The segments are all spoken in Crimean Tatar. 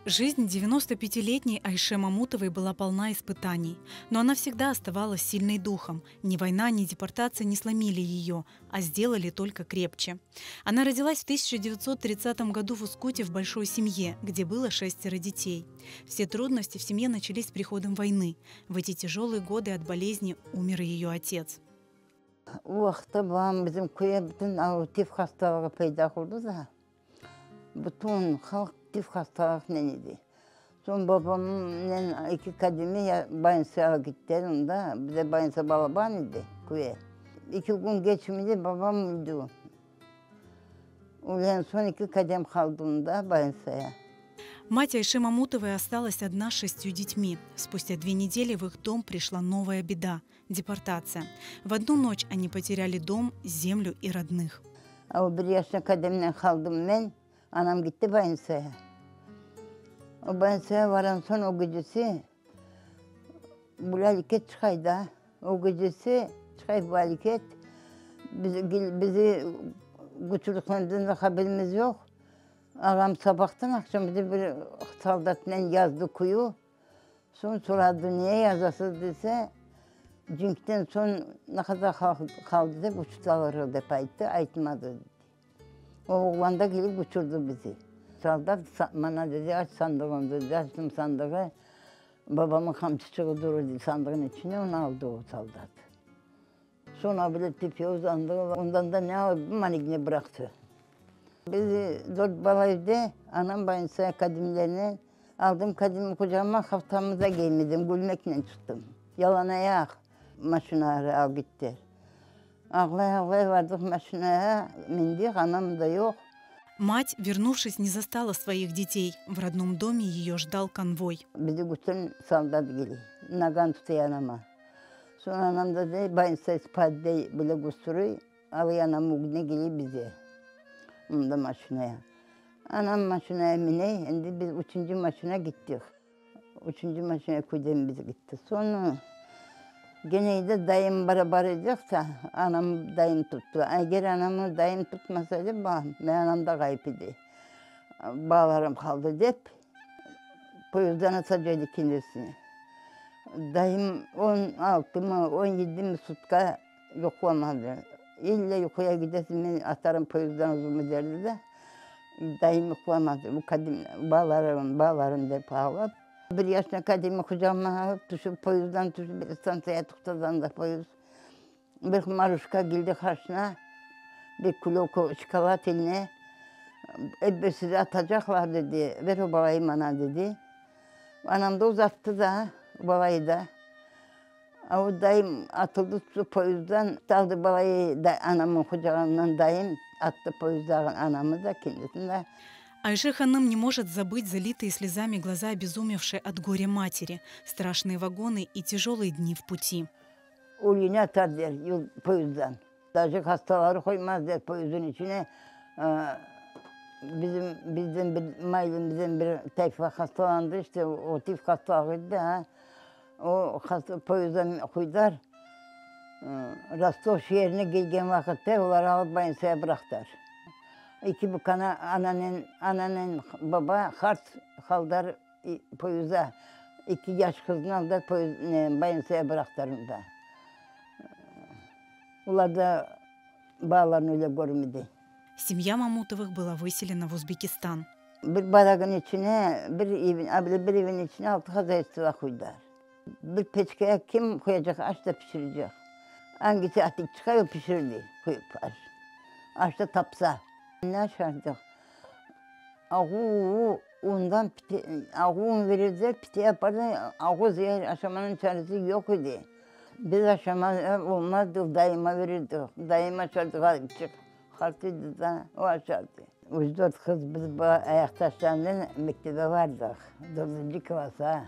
Жизнь 95-летней Айше Мамутовой была полна испытаний. Но она всегда оставалась сильной духом. Ни война, ни депортация не сломили ее, а сделали только крепче. Она родилась в 1930 году в Ускуте в большой семье, где было шестеро детей. Все трудности в семье начались с приходом войны. В эти тяжелые годы от болезни умер ее отец. O vaqıtta babam bizim köye bütün tif hastalığı peyda oldı da. Bütün halq tif hastalıqnen edi. Soñ babamnen eki kademe bolnitsağa gittiler onda. Bizde bolnitsa balaban edi köye. Eki kün keçmedi babam öldi. Ölgen soñ eki kadem qaldı onda bolnitsaya. Мать Айши Мамутовой осталась одна с шестью детьми. Спустя две недели в их дом пришла новая беда – депортация. В одну ночь они потеряли дом, землю и родных. O bir yaşında kademnen qaldım men. Anam gitti bolnitsaya. O bolnitsaya varan soñ o gecesi bu aleket çıqay da. O gecesi çıqay bu aleket. Bizi köçürdiklerinde haberimiz yoq. Ağam sabahtan aqşam bizi bir soldatnen yazdı kuyu. Soñ soradı, niye yazasız dese, cenkten soñ ne qadar halq qaldı dep uçurtalar dep ayttı, aytmadı dedi. O oğlan da kelip uçurdı bizi. Soldat maña dedi, aç sandığını dedi, açtım sandığı, babamın qamçıçığı dur edi sandığın içine, onı aldı o soldat. Soñ bile tepeye uzandı, ondan da ne aldı, maña bıraqtı. Bizi dört bala evde, anam bolnitsaya kadimlerine aldım kadimni qucağıma, haftamı da giymedim, gülmeknen çıqtım. Yalan ayaq maşinağa alıp gitti. Ağlay-ağlay vardıq maşinaya, mindik, anam da yoq. Мать, вернувшись, не застала своих детей. В родном доме ее ждал конвой. Bizi bütün soldat kele, nagan tutuyor anama. Soñ anam da dey, bolnitsa ispat dey, bile gösteriy, alıy anam ögüne kele bize, mında maşinaya. Anam maşinaya mine, endi biz üçünci maşina gittik. Üçünci maşina köyden biz gitti. Soñ gene de dayım barabar edik da, anam dayım tuttı. Eger anamı dayım tutmasaydı, men anam da ğayıp edi. Balalarım qaldı dep, poyezdden atacaq kendisini. Dayım 16 mı, 17 mi sutka yuqlamadı. İlle yuquya gidesiñ, men atarım poyezdden özümi derdi de. Dayım yuqlamadı. Bu kadim, balalarım, balalarım dep ağlap. Bir yaşına kadimi qucağıma alıp tüşip, poyezdden tüşip, bir stantsiyaya toqtağanda poyezd. Bir maruşka keldi qarşına, bir külok şokolad eline. Ep sizi atacaqlar dedi, ver o balayı maña dedi. Anam da uzattı da, balayı da. A o dayım atıldı poyezdden, aldı balayı da anamın qucağından dayım attı poyezdden anamı da, kendisini de. Айше Ханым не может забыть залитые слезами глаза обезумевшей от горя матери, страшные вагоны и тяжелые дни в пути. Ölüni atar der yol poyezdden. Даже hastaları qoymaz der poyezdin içine. Bizim bizden bir mahallemizden bir tayfa hastalandı işte o tif hastalığı edi ha. O hasta poyezdden qoydılar. Rostov şeerine kelgen vaqıtta olar alıp bolnitsaya bıraqtılar. Eki bukana ananen ananen baba hart qaldılar poyezdda. Eki yaş qıznı aldılar poyezd bolnitsaya bıraqtılar onda. Olar da balalarını öyle körmedi. Семья Мамутовых была выселена в Узбекистан. Bir baragın içine, bir evin, bir evin içine altı хозяйство qoydılar. Bir peçkaya kim qoyacaq aş da pişirecek. Angisi atik çıqar o pişirdi qoyıp aş. Aş da tapsa. Ne aşardıq? Ağu undan pite, ağu un verirdiler, pite yapardı. Ağu zeer aşamanıñ çaresi yoq edi. Biz aşama olmazdı, dayıma verirdik. Dayım aşardı, ğaripçik. Qart edi da, o aşardı. Üç dört qız biz ayaqtaşlarnen mektebe vardıq. Dördünci klassa.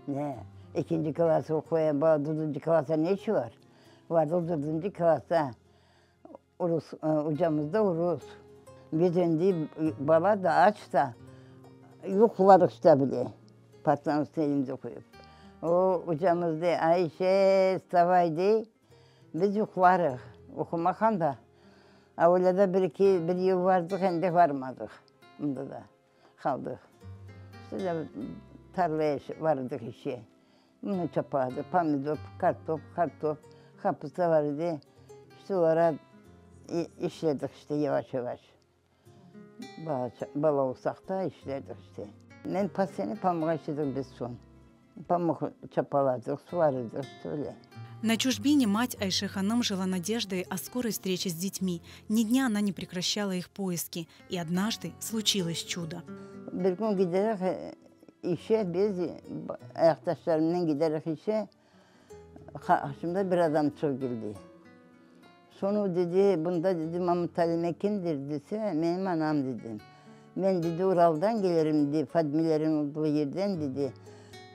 Ne? Ekinci klass oquyan bala dördünci klassa ne işi bar? Vardıq dördünci klassa. Rus, ocamız da rus. Biz endi bala da aç da yuqladıq işte bile. Partanıñ üstüne elimizi qoyıp. O ocamız dey, Ayşe, vstavay dey. Biz yuqlarıq, oqumaqan da. A öyle de bir eki, bir yıl vardıq, endi varmadıq. Mında da qaldıq. İşte tarlaya vardıq işe. Bunu çapardı, pomidor, kartop, kartop, kapusta var idi. İşte olara işledik işte yavaş yavaş. Bala olsaq da işledik işte. Men pasene pamuğa işledik biz soñ. Pamuq çapaladıq, suvarıdıq, işte öyle. На чужбине мать Айше Ханым жила надеждой о скорой встрече с детьми. Ни дня она не прекращала их поиски. И однажды случилось чудо. Bir kün giderek işe biz ayaqtaşlarımnen giderek işe qarşımda bir adam çıqıp keldi. Soñ dedi, bunda dedi Mamut Alime kimdir dese, menim anam dedim. Men dedi Uraldan kelirim dedi, Fadmilerin olduğu yerden dedi.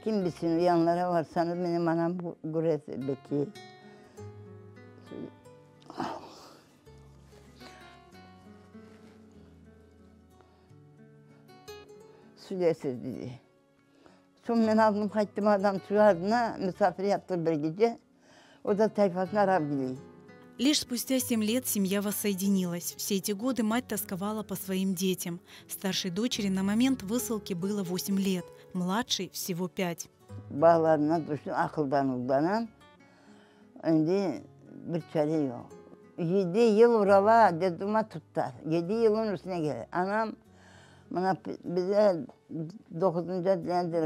Kim bilsin yanlara varsañız menim anam köresiz belki. Söylersiz dedi. Soñ men aldım qayttım adam ardına misafir yaptıq bir gece. O da tayfasını arap keley. Лишь спустя 7 лет семья воссоединилась. Все эти годы мать тосковала по своим детям. Старшей дочери на момент высылки было 8 лет, младшей всего 5. Bağlarına düştüm aqıldan uldanan. Endi bir çare yoq. 7 yıl Urala детдома tuttılar. 7 yılın üstüne keldi. Anam mına bize doquzıncı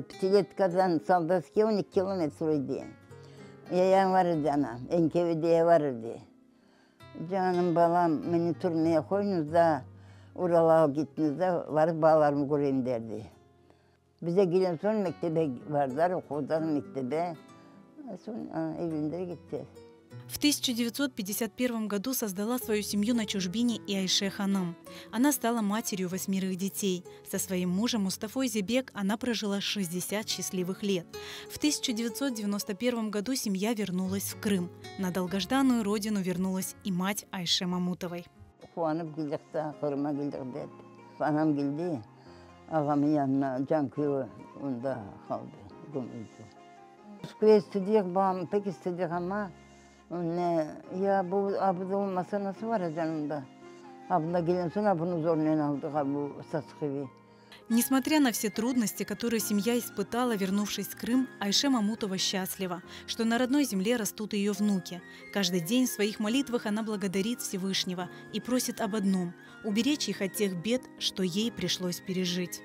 пятилетка дан Солдатский 12 kilometr idi. Yayan var idi anam. NKVD var idi. Canım balam meni türmeye qoyuñız da Uralğa kettiñiz de varıp balalarımı köreyim derdi. Bize kelgen soñ mektebe vardılar, oqudılar mektebe. Soñ evlendiler ketti. В 1951 году создала свою семью на чужбине и Айше Ханым. Она стала матерью восьмерых детей. Со своим мужем Мустафой Зебек она прожила 60 счастливых лет. В 1991 году семья вернулась в Крым. На долгожданную родину вернулась и мать Айше Мамутовой. Quvanıp keldik de Qırımğa keldik dep. Anam keldi, ağamnıñ yanına Canköy onda qaldı, gömüldi. Moskva istedik, babam pek istedik ama ne, ya bu abu da olmasa nasıl varacaksın onda? Abında kelgen soñ abını zornen aldıq, bu Sasıqevi. Несмотря на все трудности, которые семья испытала, вернувшись в Крым, Айше Мамутова счастлива, что на родной земле растут ее внуки. Каждый день в своих молитвах она благодарит Всевышнего и просит об одном – уберечь их от тех бед, что ей пришлось пережить.